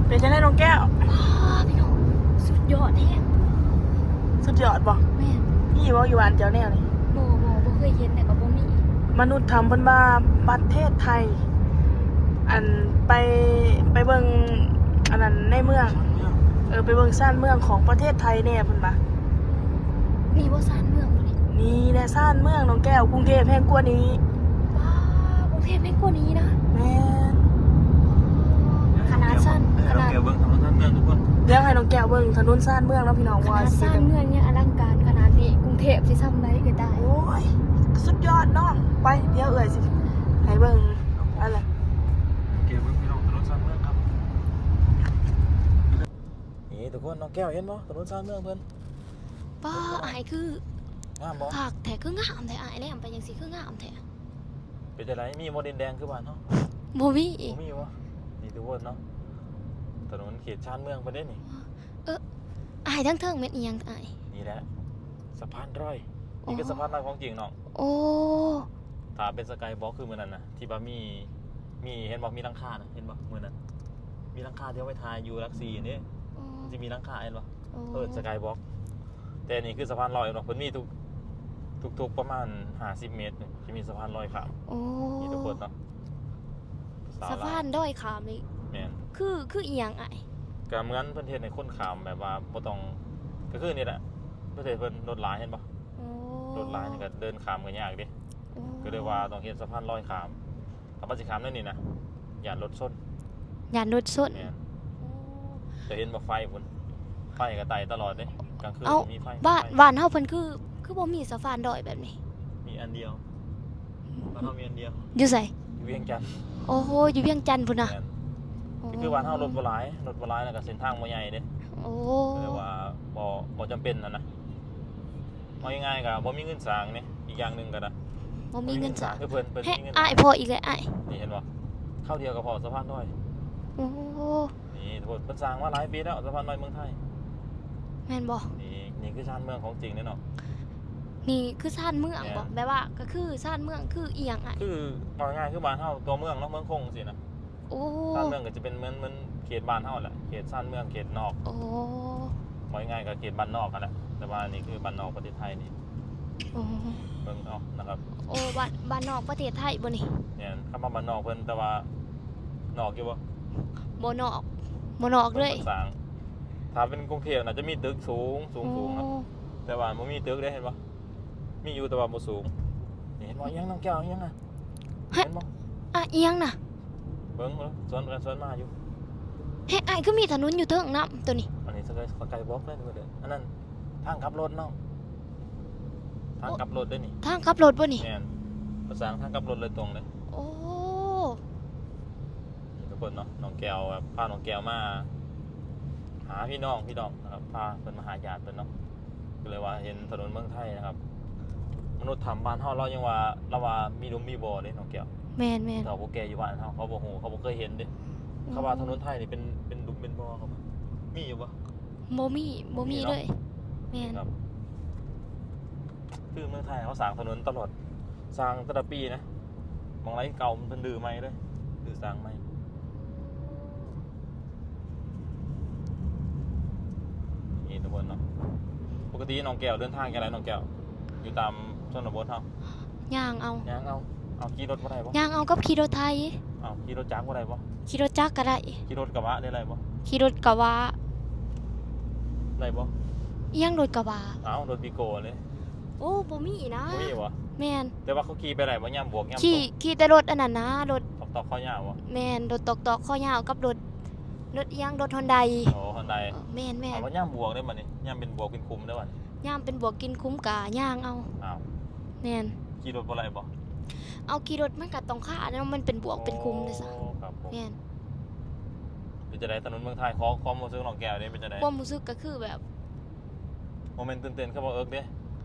ເປັນຈັ່ງໃດນ້ອງແກ້ວ? ອ້າ ພີ່ນ້ອງ ສຸດຍອດແຮງ. ສຸດຍອດບໍ່? ແມ່ນ. ມີບໍ່ຢູ່ບ້ານເຈົ້າແນວນີ້? ບໍ່ ບໍ່ ບໍ່ເຄີຍເຫັນ ແລ້ວກໍບໍ່ມີ. ມະນຸດທຳເພິ່ນວ່າປະເທດໄທ ອັນ ໄປ ໄປເບິ່ງອັນນັ້ນໃນເມືອງ ເອີ ໄປເບິ່ງຊານເມືອງຂອງປະເທດໄທແດ່ເພິ່ນວ່າ. ນີ້ບໍ່ຊານເມືອງບໍ່ນີ້? ນີ້ແຫຼະຊານເມືອງນ້ອງແກ້ວ ກຸງເທບແຮງກວ່ານີ້. ປ້າ ກຸງເທບແຮງກວ່ານີ້ນະ? ແມ່ນ. ຂະໜາດຊານ ຂະໜາດ ດຽວໃຫ້ນ້ອງແກ້ວເບິ່ງຖະໜົນຊານເມືອງເນາະພີ່ນ້ອງ ວ່າຊິເປັນ ຂະໜາດຊານເມືອງຍັງອະລັງການຂະໜາດນີ້ ກຸງເທບຊິສ່ຳໃດກໍໄດ້. ໂອ້ຍ ສຸດຍອດເນາະ. ໄປ ດຽວເອື້ອຍຊິໃຫ້ເບິ່ງອັນລະ ແກ້ວເບິ່ງພີ່ນ້ອງຖະໜົນຊານເມືອງຄັບ. ນີ້ທຸກຄົນ ນ້ອງແກ້ວເຫັນບໍ່ ຖະໜົນຊານເມືອງເພິ່ນ? ປ້າ ອ້າຍ ຄືງາມບໍ່? ຄັກແທ້ ຄືງາມແທ້ອ້າຍ ແນມໄປຈັ່ງຊີ້ຄືງາມແທ້. ເປັນຈັ່ງໃດ ມີບໍ່ດິນແດງຄືບ້ານເຮົາ? ບໍ່ມີ. ບໍ່ມີບໍ່? ນີ້ທຸກຄົນເນາະ ຖະໜົນເຂດຊານເມືອງເພິ່ນເດ້ນີ້. ເອີ ອ້າຍ ທາງເທິງແມ່ນອີ່ຫຍັງອ້າຍ? ນີ້ແຫຼະ ສະພານລອຍ. ນີ້ຄືສະພານລອຍຂອງຈິງນ້ອງ. ໂອ້ ຖ້າເປັນສະກາຍບອກຄືມື້ນັ້ນນະ ທີ່ວ່າມີ ມີ ເຫັນບໍ່ ມີຫຼັງຄານະ ເຫັນບໍ່ ມື້ນັ້ນ ມີຫຼັງຄາທີ່ເຮົາໄປຖ່າຍຢູ່ຫຼັກສີ່ນີ້. ໂອ້ ມັນຊິມີຫຼັງຄາ ເຫັນບໍ່? ໂອ້ ເອີ ສະກາຍບອກ. ແຕ່ນີ້ຄືສະພານລອຍເນາະ ເພິ່ນມີທຸກ ທຸກໆປະມານຫ້າສິບເມັດ ຊິມີສະພານລອຍຂ້າມ. ໂອ້ ນີ້ທຸກຄົນເນາະ ສະພານລອຍຂ້າມນີ້. ແມ່ນ. ຄື ຄືອີ່ຫຍັງອ້າຍ? ກະເໝືອນເພິ່ນເຮັດໃຫ້ຄົນຂ້າມແບບວ່າບໍ່ຕ້ອງ ກະຄືນີ້ແຫຼະ ປະເທດເພິ່ນລົດຫຼາຍ ເຫັນບໍ່? ໂອ້ ລົດຫຼາຍນີ້ກະເດີນຂ້າມກະຍາກເດ້. ໂອ້ ກະເລີຍວ່າຕ້ອງເຮັດສະພານລອຍຂ້າມ. ຖ້າວ່າຊິຂ້າມແນວນີ້ນະ ຢ້ານລົດຊົນ. ຢ້ານລົດຊົນ. ແມ່ນ. ໂອ້ ຈະເຫັນບໍ່ໄຟພຸ້ນ ໄຟກໍໄຕ່ຕະຫຼອດເດ້ ກາງຄືນ ເອົ້າ ມີໄຟ. ບ້ານ ບ້ານເຮົາເພິ່ນຄື ຄືບໍ່ມີສະພານລອຍແບບນີ້? ມີອັນດຽວ ບ້ານເຮົາມີອັນດຽວ. ຢູ່ໃສ? ຢູ່ວຽງຈັນ. ໂອ້ໂຫ ຢູ່ວຽງຈັນພຸ້ນນະ. ແມ່ນ. ໂອ້ ຄືບ້ານເຮົາລົດບໍ່ຫຼາຍ ລົດບໍ່ຫຼາຍ ແລ້ວກໍເສັ້ນທາງບໍ່ໃຫຍ່ເດ້. ໂອ້ ກໍເລີຍວ່າບໍ່ ບໍ່ຈຳເປັນຫັ້ນນະ. ເວົ້າງ່າຍໆ ກໍບໍ່ມີເງິນສ້າງນີ້ ອີກຢ່າງໜຶ່ງກໍໄດ້ ບໍ່ມີເງິນສ້າງ. ຄືເພິ່ນ ເພິ່ນມີເງິນ ອ້າຍພໍ້ອີກແລ້ວອ້າຍ. ນີ້ເຫັນບໍ່ ຄາວດຽວກໍພໍ້ສະພານລອຍ. ໂອ້ ນີ້ທຸກຄົນ ເພິ່ນສ້າງມາຫຼາຍປີແລ້ວ ສະພານລອຍເມືອງໄທ. ແມ່ນບໍ່? ນີ້ ນີ້ຄືຊານເມືອງຂອງຈິງເດ້ເນາະ. ນີ້ຄືຊານເມືອງບໍ່? ແມ່ນ. ແບບວ່າກໍຄືຊານເມືອງຄືອີ່ຫຍັງອ້າຍ? ຄື ເວົ້າງ່າຍໆ ຄືບ້ານເຮົາຕົວເມືອງເນາະ ເມືອງຄົງຈັ່ງຊີ້ນະ. ໂອ້ ຊານເມືອງກໍຈະເປັນເໝືອນ ເໝືອນເຂດບ້ານເຮົາແຫຼະ ເຂດຊານເມືອງ ເຂດນອກ. ໂອ້ ເວົ້າງ່າຍໆ ກໍເຂດບ້ານນອກຫັ້ນແຫຼະ ແຕ່ວ່ານີ້ຄືບ້ານນອກປະເທດໄທນີ້. ໂອ້ ເບິ່ງເອົານະຄັບ. ໂອ້ ບ້ານ ບ້ານນອກປະເທດໄທບໍ່ນີ້? ແມ່ນ. ຄຳວ່າບ້ານນອກເພິ່ນ ແຕ່ວ່ານອກຢູ່ບໍ່? ບໍ່ນອກ ບໍ່ນອກເລີຍ. ເພິ່ນສ້າງ ຖ້າເປັນກຸງເທບໜ້າຈະມີຕຶກສູງ ສູງໆ ເນາະ. ໂອ້ ແຕ່ວ່າບໍ່ມີຕຶກເດ້ ເຫັນບໍ່? ມີຢູ່ແຕ່ວ່າບໍ່ສູງ. ນີ້ເຫັນບໍ່? ອີ່ຫຍັງ ນ້ອງແກ້ວ? ອີ່ຫຍັງນະ? ເຫັນບໍ່? ອະ ອີ່ຫຍັງນະ? ເບິ່ງ ເບິ່ງ ສວນໄປສວນມາຢູ່. ເຮັດ ອ້າຍ ຄືມີຖະໜົນຢູ່ເທິງນຳໂຕນີ້? ອັນນີ້ສະກາຍ ສະກາຍບອກເລີຍ ອັນນັ້ນທາງກັບລົດເນາະ. ທາງກັບລົດເດ້ນີ້. ທາງກັບລົດບໍ່ນີ້? ແມ່ນ. ເພິ່ນສ້າງທາງກັບລົດໂດຍຕົງເລີຍ. ໂອ້ ນີ້ທຸກຄົນເນາະ ນ້ອງແກ້ວ ແບບ ພານ້ອງແກ້ວມາຫາພີ່ນ້ອງ ພີ່ນ້ອງນະຄັບ ພາເພິ່ນມາຫາຍາດເພິ່ນເນາະ. ກໍເລີຍວ່າເຫັນຖະໜົນເມືອງໄທນະຄັບ. ມະນຸດຖ້ຳບ້ານເຮົາ ລາວຍັງວ່າ ລາວວ່າມີຫຼຸມມີບໍ່ເດ້ນ້ອງແກ້ວ. ແມ່ນໆ. ເຖົ້າຜູ້ແກ່ຢູ່ບ້ານເຮົາ ເຂົາບໍ່ຮູ້ ເຂົາບໍ່ເຄີຍເຫັນເດ້. ອືມ. ເຂົາວ່າຖະໜົນໄທນີ້ເປັນ ເປັນຫຼຸມເປັນບໍ່ ເຂົາວ່າ. ມີຢູ່ບໍ່? ບໍ່ມີ ບໍ່ມີເລີຍ. ແມ່ນ. ຄືເມືອງໄທເຮົາສ້າງຖະໜົນຕະຫຼອດ ສ້າງແຕ່ລະປີນະ ໝ່ອງໃດເກົ່າເພິ່ນຮື້ໃໝ່ເລີຍ ຮື້ສ້າງໃໝ່. ນີ້ທຸກຄົນເນາະ ປົກກະຕິນ້ອງແກ້ວເດີນທາງຈັ່ງໃດ ນ້ອງແກ້ວ ຢູ່ຕາມຊົນນະບົດເຮົາ? ຍ່າງເອົາ. ຍ່າງເອົາ. ເອົາ ຂີ່ລົດບໍ່ໄດ້ບໍ່? ຍ່າງເອົາກັບຂີ່ລົດໄຖ. ເອົາ ຂີ່ລົດຈັກບໍ່ໄດ້ບໍ່? ຂີ່ລົດຈັກກໍໄດ້. ຂີ່ລົດກະບະໄດ້ ໄດ້ບໍ່? ຂີ່ລົດກະບະໄດ້ບໍ່? ອີ່ຫຍັງລົດກະບະ? ເອົາ ລົດວີໂກ້ເລີຍ. ໂອ້ ບໍ່ມີນະ. ບໍ່ມີບໍ່? ແມ່ນ. ແຕ່ວ່າເຂົາຂີ່ໄປໄດ້ບໍ່ ຍາມບວກຍາມຕົກ? ຂີ່ ຂີ່ແຕ່ລົດອັນນັ້ນນະ ລົດຕອກໆ ຄໍຍາວບໍ່? ແມ່ນ ລົດຕອກໆ ຄໍຍາວກັບລົດ ລົດອີ່ຫຍັງ ລົດຮອນໄດ. ໂອ້ ຮອນໄດ. ເອີ ແມ່ນໆ. ເອົາ ຍາມບວກເດ້ບັດນີ້ ຍາມເປັນບວກເປັນຂຸມເດ້ບັດນີ້. ຍາມເປັນບວກເປັນຂຸມກະຍ່າງເອົາ. ອ້າວ. ແມ່ນ. ຂີ່ລົດບໍ່ໄດ້ບໍ່? ເອົາ ຂີ່ລົດມັນກະຕ້ອງຄານະ ມັນເປັນບວກເປັນຂຸມເດ້ຊະ. ໂອ້ ຄັບຜົມ. ແມ່ນ. ເປັນຈັ່ງໃດຖະໜົນເມືອງໄທ? ຂໍຄວາມຮູ້ສຶກນ້ອງແກ້ວເດ້ ເປັນຈັ່ງໃດ? ຄວາມຮູ້ສຶກກະຄືແບບ ບໍ່ແມ່ນຕື່ນເຕັ້ນຄືບໍ່ເອິກເດ້.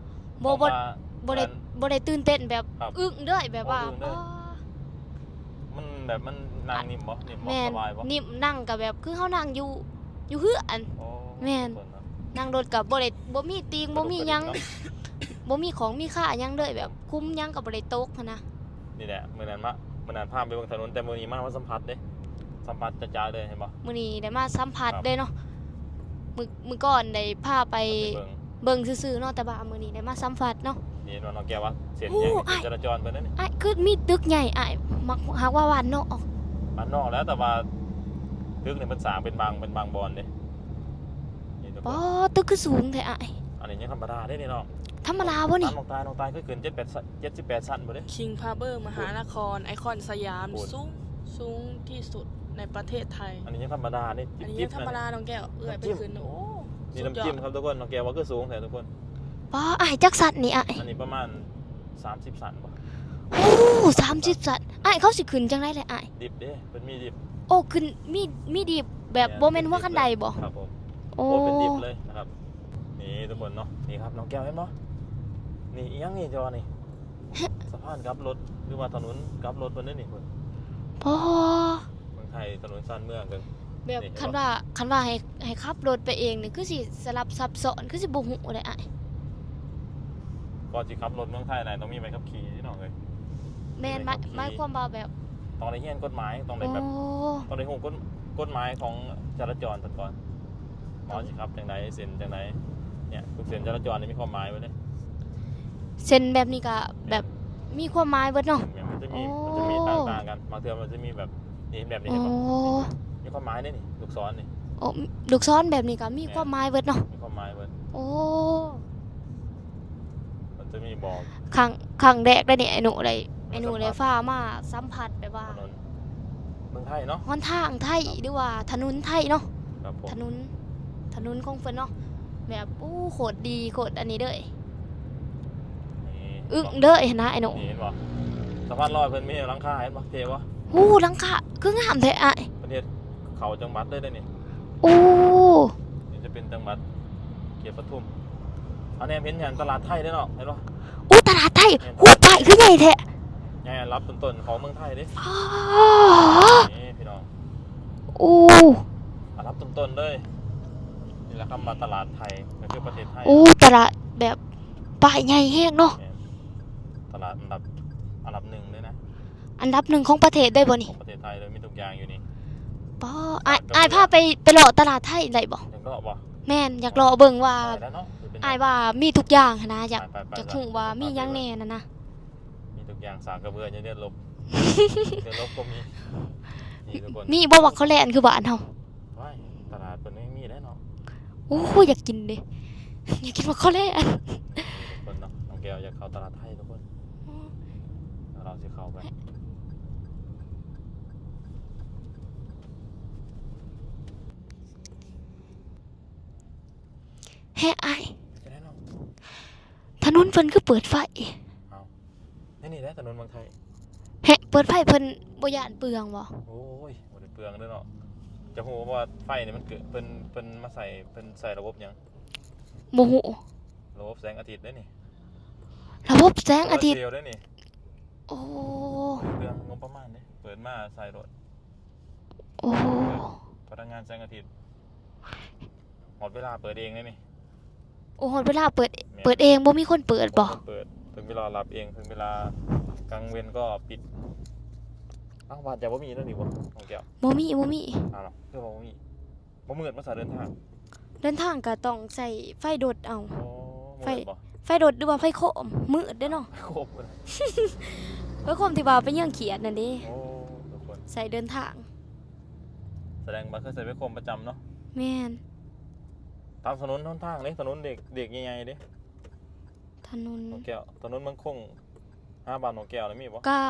ບໍ່ ບໍ່ ບໍ່ໄດ້ຕື່ນເຕັ້ນແບບ ອຶ້ງເລີຍ ແບບວ່າ ມັນແບບ ມັນນັ່ງນິ້ມບໍ່? ນິ້ມບໍ່? ສະບາຍບໍ່? ແມ່ນ ນິ້ມ ນັ່ງກະແບບຄືເຮົານັ່ງຢູ່ ຢູ່ເຮືອນ. ແມ່ນ. ນັ່ງລົດກະບໍ່ໄດ້ ບໍ່ມີຕີງ ບໍ່ມີຫຍັງ ບໍ່ມີຂອງມີຄ່າຫຍັງເລີຍ ແບບຂຸມຫຍັງກະບໍ່ໄດ້ຕົກຫັ້ນນະ. ນີ້ແຫຼະ ມື້ນັ້ນມາ ມື້ນັ້ນພາໄປເບິ່ງຖະໜົນ ແຕ່ມື້ນີ້ມາ ມາສຳຜັດເດ້. ສຳຜັດຈະໆເລີຍ ເຫັນບໍ່? ມື້ນີ້ໄດ້ມາສຳຜັດເລີຍເນາະ. ມື້ ມື້ກ່ອນໄດ້ພາໄປເບິ່ງ ເບິ່ງຊື່ໆເນາະ, ແຕ່ວ່າມື້ນີ້ໄດ້ມາສຳຜັດເນາະ. ນີ້ເຫັນບໍ່ ນ້ອງແກ້ວວ່າເສັ້ນຫຍັງ ໂອ້ ເສັ້ນຈະລາຈອນເພິ່ນນັ້ນນີ້. ອ້າຍ ຄືມີຕຶກໃຫຍ່ ອ້າຍ ມັກ ຫາກວ່າບ້ານນອກ. ບ້ານນອກແຫຼະ ແຕ່ວ່າຕຶກນີ້ເພິ່ນສ້າງເປັນບາງ ເປັນບາງບ່ອນເດ້. ນີ້ທຸກຄົນ ອໍ ຕຶກຄືສູງແທ້ອ້າຍ. ອັນນີ້ຍັງທຳມະດາເດ້ນີ້ນ້ອງ. ທຳມະດາບໍ່ນີ້? ນ້ອງຕາຍ ນ້ອງຕາຍເຄີຍຂຶ້ນເຈັດແປດ ເຈັດສິບແປດຊັ້ນບໍ່ເດ້? ຄິງພາເບີ ມະຫານະຄອນ ໄອຄອນສະຫຍາມ ສູງ ສູງທີ່ສຸດໃນປະເທດໄທ. ອັນນີ້ຍັງທຳມະດາເດ້ ອັນນີ້ຍັງທຳມະດາ ນ້ອງແກ້ວ ເອື້ອຍໄປຂຶ້ນ ໂອ້ ນີ້ນ້ຳຈິ້ມ ສຸດຍອດ ນ້ຳຈິ້ມຄັບທຸກຄົນ. ນ້ອງແກ້ວວ່າຄືສູງແທ້ທຸກຄົນ. ປ້າ ອ້າຍ ຈັກຊັ້ນນີ້ອ້າຍ? ອັນນີ້ປະມານສາມສິບຊັ້ນບໍ່? ໂອ້ ສາມສິບຊັ້ນ. ອ້າຍ ເຂົາຊິຂຶ້ນຈັ່ງໃດແຫຼະອ້າຍ? ດິບເດ້ ເພິ່ນມີດິບ. ໂອ້ ຂຶ້ນ ມີ ມີດິບແບບ ແມ່ນ ບໍ່ແມ່ນຫົວຄັນໄດບໍ່? ຄັບຜົມ. ໂອ້ ໂອ້ ເປັນດິບເລີຍນະຄັບ. ນີ້ທຸກຄົນເນາະ ນີ້ຄັບ ນ້ອງແກ້ວເຫັນບໍ່? ນີ້ອີ່ຫຍັງນີ້ ຈອນີ້ ສະພານກັບລົດ ຫຼືວ່າຖະໜົນກັບລົດເພິ່ນເດ້ນີ້. ອໍ ເມືອງໄທຖະໜົນຊານເມືອງກັນ ແບບ ນີ້ເຫັນບໍ່? ຄັນວ່າ ຄັນວ່າໃຫ້ ໃຫ້ຂັບລົດໄປເອງນີ້ ຄືຊິສະຫຼັບຊັບຊ້ອນ ຄືຊິບໍ່ຮູ້ເດ້ອ້າຍ. ກ່ອນຊິຂັບລົດເມືອງໄທໄດ້ ຕ້ອງມີໃບຂັບຂີ່ເດ້ນ້ອງເອີຍ. ແມ່ນ ໃບຂັບຂີ່ ໝາຍ ໝາຍຄວາມວ່າແບບ ຕ້ອງໄດ້ຮຽນກົດໝາຍ ຕ້ອງໄດ້ແບບ ໂອ້ ຕ້ອງໄດ້ຮູ້ກົດ ກົດໝາຍຂອງຈະລາຈອນເພິ່ນກ່ອນ ວ່າຊິຂັບຈັ່ງໃດ ເສັ້ນຈັ່ງໃດ. ເສັ້ນຈະລາຈອນນີ້ມີຄວາມໝາຍເບິດເດ້. ເສັ້ນແບບນີ້ກະແບບ ແມ່ນ ມີຄວາມໝາຍເບິດເນາະ. ແມ່ນ ມັນຈະມີ ໂອ້ ມັນຈະມີຕ່າງໆກັນ. ບາງເທື່ອມັນຈະມີແບບ ນີ້ ເຫັນແບບນີ້ ໂອ້ ເຫັນບໍ່? ມີຄວາມໝາຍເດ້ນີ້ ລູກສອນນີ້. ໂອ້ ລູກສອນແບບນີ້ກະມີ ແມ່ນ ຄວາມໝາຍເບິດເນາະ. ມີຄວາມໝາຍເບິດ. ໂອ້ ມັນຈະມີບອກ ຄັ້ງ ຄັ້ງແລກເດ້ນີ້ ໄອ້ໜູໄດ້ ແມ່ນ ໄອ້ໜູໄດ້ ສຳຜັດ ພາມາສຳຜັດແບບວ່າ ຖະໜົນເມືອງໄທເນາະ ຫົນທາງໄທ ຄັບ ຫຼືວ່າຖະໜົນໄທເນາະ. ຄັບຜົມ. ຖະໜົນ ຖະໜົນຂອງເພິ່ນເນາະ ແບບ ໂອ້ ໂຄດດີ ໂຄດອັນນີ້ເລີຍ. ນີ້ ອຶ້ງເລີຍຫັ້ນນະໄອ້ໜູ. ນີ້ເຫັນບໍ່? ສະພານລອຍເພິ່ນມີຫຼັງຄາ ເຫັນບໍ່? ເທ່ບໍ່? ໂອ້ ຫຼັງຄາຄືງາມແທ້ອ້າຍ. ເພິ່ນເຮັດເຂົ້າຈັງຫວັດເລີຍເດ້ນີ້. ໂອ້ ນີ້ຈະເປັນຈັງຫວັດເຂດປະທຸມ. ເຮົາແນມເຫັນຫຍັງ ຕະຫຼາດໄທເດ້ເນາະ ເຫັນບໍ່? ໂອ້ ຕະຫຼາດໄທ. ແມ່ນ. ໂອ້ ປ້າຍຄືໃຫຍ່ແທ້. ໃຫຍ່ອັນດັບຕົ້ນໆຂອງເມືອງໄທເດ້. ອໍ ນີ້ພີ່ນ້ອງ. ໂອ້ ອັນດັບຕົ້ນໆເລີຍ. ນີ້ແຫຼະຄຳວ່າຕະຫຼາດໄທ ກໍຄືປະເທດໄທ. ໂອ້ ຕະຫຼາດແບບປ້າຍໃຫຍ່ແຮງເນາະ. ແມ່ນ. ຕະຫຼາດອັນດັບ ອັນດັບໜຶ່ງເລີຍນະ. ອັນດັບໜຶ່ງຂອງປະເທດໄດ້ບໍ່ນີ້? ຂອງປະເທດໄທເລີຍ ມີທຸກຢ່າງຢູ່ນີ້. ປ້າ ອ້າຍ ອ້າຍພາໄປ ໄປເລາະຕະຫຼາດໄທໄດ້ບໍ່? ຢາກເລາະບໍ່? ແມ່ນ ຢາກເລາະເບິ່ງວ່າ ໄດ້ແລ້ວເນາະ. ອ້າຍວ່າມີທຸກຢ່າງຫັ້ນນະ ຢາກ ໄປໆໆ ຢາກຮູ້ວ່າມີຫຍັງແດ່ຫັ້ນນະ. ມີທຸກຢ່າງ ສາກກະເບືອ ເຫຍື່ອລົບ ເຫຍື່ອລົບກໍມີ. ນີ້ທຸກຄົນ ມີບໍ່ໝາກຄໍແລນຄືບ້ານເຮົາ? ວ້າຍ ຕະຫຼາດເພິ່ນຍັງມີເດ້ເນາະ. ໂອ້ຍ ຢາກກິນເດ້ ຢາກກິນໝາກຄໍແລນ. ນີ້ທຸກຄົນເນາະ ນ້ອງແກ້ວຢາກເຂົ້າຕະຫຼາດໄທທຸກຄົນ. ໂອ້ ດຽວເຮົາຊິເຂົ້າໄປ. ແຮະ ອ້າຍ ເປັນຈັ່ງໃດນ້ອງ? ຖະໜົນເພິ່ນຄືເປີດໄຟ? ເອົ້າ ໃນນີ້ແຫຼະຖະໜົນເມືອງໄທ. ແຮະ ເປີດໄຟເພິ່ນບໍ່ຢ້ານເປືອງບໍ່? ໂອ້ຍ ບໍ່ໄດ້ເປືອງເດ້ເນາະ. ຈະຮູ້ວ່າໄຟນີ້ມັນເກີດ ເພິ່ນ ເພິ່ນມາໃສ່ ເພິ່ນໃສ່ລະບົບຫຍັງ? ບໍ່ຮູ້. ລະບົບແສງອາທິດເດ້ນີ້. ລະບົບແສງອາທິດ ໂຊລາເຊວເດ້ນີ້. ໂອ້ ເປືອງງົບປະມານເດ້ ເປີດມາໃສ່ໂລດ. ໂອ້ ພະນັກງານແສງອາທິດ. ຮອດເວລາເປີດເອງເດ້ນີ້. ໂອ້ ຮອດເວລາເປີດ ແມ່ນ ເປີດເອງ ບໍ່ມີຄົນເປີດບໍ່? ບໍ່ມີຄົນເປີດ. ເຖິງເວລາຫຼັບເອງ ເຖິງເວລາກາງເວັນກໍປິດ. ທາງບ້ານເຈົ້າບໍ່ມີແນວນີ້ບໍ່ ນ້ອງແກ້ວ? ບໍ່ມີ ບໍ່ມີ. ອ້າວ ຄືວ່າບໍ່ມີ? ບໍ່ມືດບໍ່ສາເດີນທາງ? ເດີນທາງກໍຕ້ອງໃຊ້ໄຟລົດເອົາ. ອໍ ໄຟ ມືດບໍ່? ໄຟລົດ ຫຼືວ່າໄຟໂຄມ? ມືດເດ້ເນາະ. ໄຟໂຄມ ໄຟໂຄມທີ່ວ່າໄປເຍືອງຂຽດນັ້ນເດ້. ໂອ້ ທຸກຄົນ ໃຊ້ເດີນທາງ. ສະແດງວ່າເຄີຍໃຊ້ໄຟໂຄມປະຈຳເນາະ. ແມ່ນ. ຕາມຖະໜົນຫົນທາງເດ້ ຖະໜົນເດກ ເດກໃຫຍ່ໆເດ້. ຖະໜົນ ນ້ອງແກ້ວ ຖະໜົນເມືອງຄົງ ຫາບ້ານນ້ອງແກ້ວນີ້ມີບໍ່? ກະ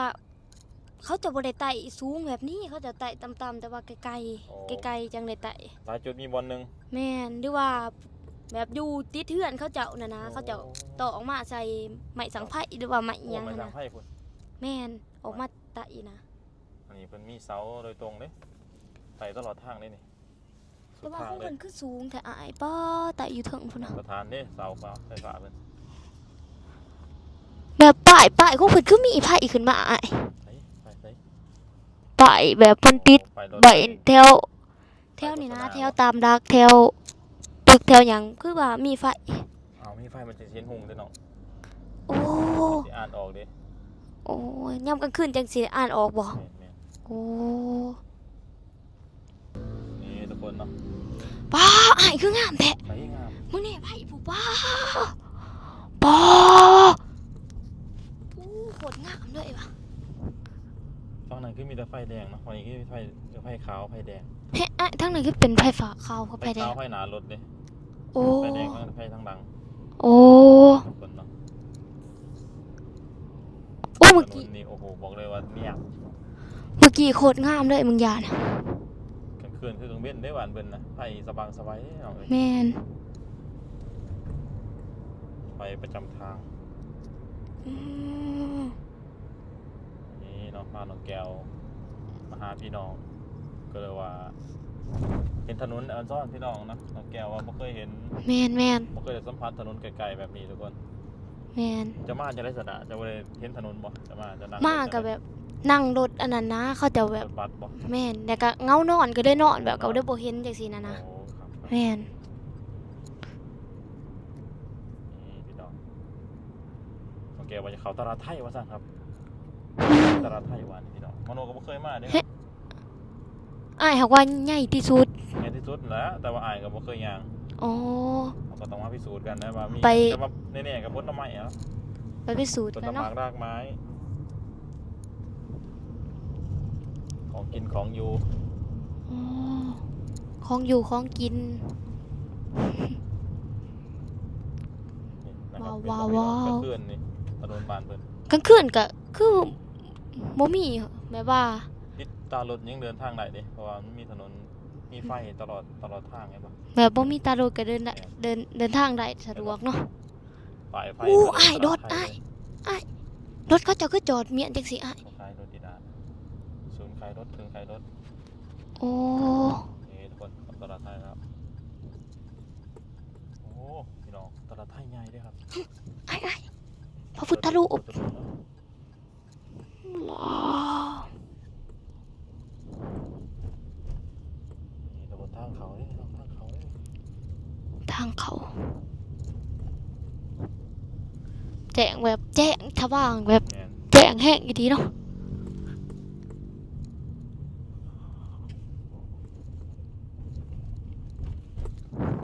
ເຂົາຈະບໍ່ໄດ້ໄຕ່ສູງແບບນີ້ ເຂົາຈະໄຕ່ຕ່ຳໆ ແຕ່ວ່າໄກໆ ໂອ້ ໄກໆ ຈັ່ງໄດ້ໄຕ່. ຫຼາຍຈຸດມີບ່ອນໜຶ່ງ. ແມ່ນ ຫຼືວ່າແບບຢູ່ຕິດເຮືອນເຂົາເຈົ້ານັ້ນນະ. ໂອ້ ເຂົາເຈົ້າຕອກອອກມາໃສ່ໄມ້ສັງໄຟ ຫຼືວ່າໄມ້ອີ່ຫຍັງຫັ້ນນະ. ໂອ້ ໄມ້ສັງໄຟພຸ້ນ. ແມ່ນ ອອກມາໄຕ່ນະ. ອັນນີ້ເພິ່ນມີເສົາໂດຍຕົງເດ້ ໄຕ່ຕະຫຼອດທາງເດ້ນີ້. ແຕ່ວ່າຂອງເພິ່ນຄືສູງແທ້ອ້າຍ ປ້າ ໄຕ່ຢູ່ເທິງພຸ້ນນະ. ປະທານເດ້ ເສົາໄຟຟ້າເພິ່ນ. ແບບປ້າຍ ປ້າຍຂອງເພິ່ນຄືມີໄຟຂຶ້ນມາອ້າຍ. ໄຟ ໄຟ ໄຟ ປ້າຍແບບເພິ່ນຕິດ ໂອ້ ໄວ້ແຖວ ແຖວນີ້ນະ ແຖວຕາມຫຼັກ ແຖວຕຶກ ແຖວຫຍັງ ຄືວ່າມີໄຟ. ອ້າວ ມີໄຟມັນຊິເຫັນຮຸ່ງເດ້ເນາະ. ໂອ້ ຊິອ່ານອອກເດ້. ໂອ້ຍ ຍາມກາງຄືນຈັ່ງຊິອ່ານອອກບໍ່? ແມ່ນໆ. ໂອ້. ຄົນເນາະ ປ້າ ອ້າຍ ຄືງາມແທ້ ໃສງາມ ມື້ນີ້ໄຜຜູ້ ປ້າ ປ້າ ໂອ້ ໂຄດງາມເລີຍວ່າ ຝັ່ງນັ້ນຄືມີແຕ່ໄຟແດງເນາະ ຝັ່ງນີ້ຄືໄຟ ໄຟຂາວ ໄຟແດງ ເຮັດ ອ້າຍ ທາງນັ້ນຄືເປັນໄຟຟ້າຂາວກັບໄຟແດງ ໄຟຂາວໄຟໜ້າລົດເດ້ ໂອ້ ໄຟແດງໄຟທາງຫຼັງ ໂອ້ ຄົນເນາະ ໂອ້ ເມື່ອກີ້ ໂອ້ໂຫ ບອກເລີຍວ່າງຽບ ເມື່ອກີ້ໂຄດງາມເລີຍ ມຶງຢ່ານະ ກາງຄືນຄືກາງເວັນເດ້ ບ້ານເພິ່ນນະ ໄຟສະບາງສະໄວເນາະ ແມ່ນ ໄຟປະຈຳທາງ ອືມ ນີ້ເນາະ ພານ້ອງແກ້ວມາຫາພີ່ນ້ອງ ກໍເລີຍວ່າເຫັນຖະໜົນອອນຊອນພີ່ນ້ອງເນາະ ນ້ອງແກ້ວວ່າບໍ່ເຄີຍເຫັນ ແມ່ນໆ ບໍ່ເຄີຍໄດ້ສຳຜັດຖະໜົນໃກ້ໆແບບນີ້ທຸກຄົນ ແມ່ນ ຈະມາຈັ່ງໃດຊັ້ນນະ ຈະບໍ່ໄດ້ເຫັນຖະໜົນບໍ່ ຈະມາ ຈະນັ່ງ ມາກໍແບບນັ່ງລົດອັນນັ້ນນະ ເຂົາເຈົ້າແບບ ລົດບັສບໍ່ ແມ່ນ ແລ້ວກໍເຫງົານອນ ກໍເລີຍນອນແບບ ກໍເລີຍບໍ່ເຫັນຈັ່ງຊີ້ນະນະ ໂອ້ ແມ່ນ ນີ້ພີ່ນ້ອງ ນ້ອງແກ້ວວ່າຈະເຂົ້າຕະຫຼາດໄທວ່າຊັ້ນຄັບ ຕະຫຼາດໄທວ່ານີ້ພີ່ນ້ອງ ມະໂນກໍບໍ່ເຄີຍມາເດ້ ເຮັດ ອ້າຍຫາກວ່າໃຫຍ່ທີ່ສຸດ ໃຫຍ່ທີ່ສຸດແຫຼະ ແຕ່ວ່າອ້າຍກໍບໍ່ເຄີຍຍ່າງ ອໍ ເຮົາກໍຕ້ອງມາພິສູດກັນນະວ່າມີ ໄປ ແຕ່ວ່າແນ່ໆກໍຜົນໄມ້ເນາະ ໄປພິສູດກັນເນາະ ຜົນໄມ້ຫຼາກຫຼາຍ ຂອງກິນຂອງຢູ່ ອໍ ຂອງຢູ່ຂອງກິນ ນີ້ນະຄັບ ວ້າວໆໆ ກາງຄືນນີ້ ຖະໜົນບ້ານເພິ່ນ ກາງຄືນກໍຄືບໍ່ມີ ແບບວ່າ ຕິດຕາລົດຍັງເດີນທາງໄດ້ເດ້ ເພາະວ່າມັນມີຖະໜົນ ມີໄຟຕະຫຼອດ ຕະຫຼອດທາງ ເຫັນບໍ່ ແບບບໍ່ມີຕາລົດກໍເດີນໄດ້ ແມ່ນ ເດີນ ເດີນທາງໄດ້ສະດວກເນາະ ປ້າຍໄຟ ໂອ້ ກໍເດີນ ອ້າຍ ຕະຫຼອດໄທ ລົດ ເລີຍ ອ້າຍ ອ້າຍ ລົດເຂົາເຈົ້າຄືຈອດມ້ຽນຈັ່ງຊີ້ ອ້າຍ ເຂົາຂາຍລົດຢູ່ດ້ານ ສູນຂາຍລົດ ເຄື່ອງຂາຍລົດ ໂອ້ ເອີ ທຸກຄົນ ເຂົ້າຕະຫຼາດໄທແລ້ວ ໂອ້ ພີ່ນ້ອງ ຕະຫຼາດໄທໃຫຍ່ເດ້ຄັບ ອ້າຍ ອ້າຍ ພະພຸດທະຮູບ ວ້າວ ນີ້ລະບໍ່ທາງເຂົ້າເດ້ ທາງເຂົ້າເດ້ ທາງເຂົ້າ ແຈ້ງແບບແຈ້ງສະຫວ່າງແບບ ແມ່ນ ແຈ້ງແຮງອີ່ຫຼີເນາະ ຕ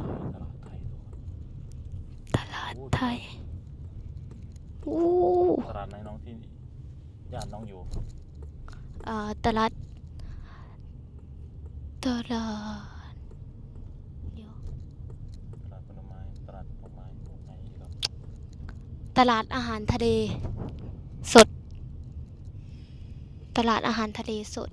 ະຫຼາດໄທ ຕະຫຼາດໄທ ໂອ້ ຕະຫຼາດໃນໜອງທີ່ ຢ້ານນ້ອງຢູ່ ເອີ ຕະຫຼາດ ຕະຫຼາດ ດຽວ ຕະຫຼາດຜົນໄມ້ ຕະຫຼາດດອກໄມ້ ຕະຫຼາດອາຫານທະເລສົດ ຕະຫຼາດອາຫານທະເລສົດ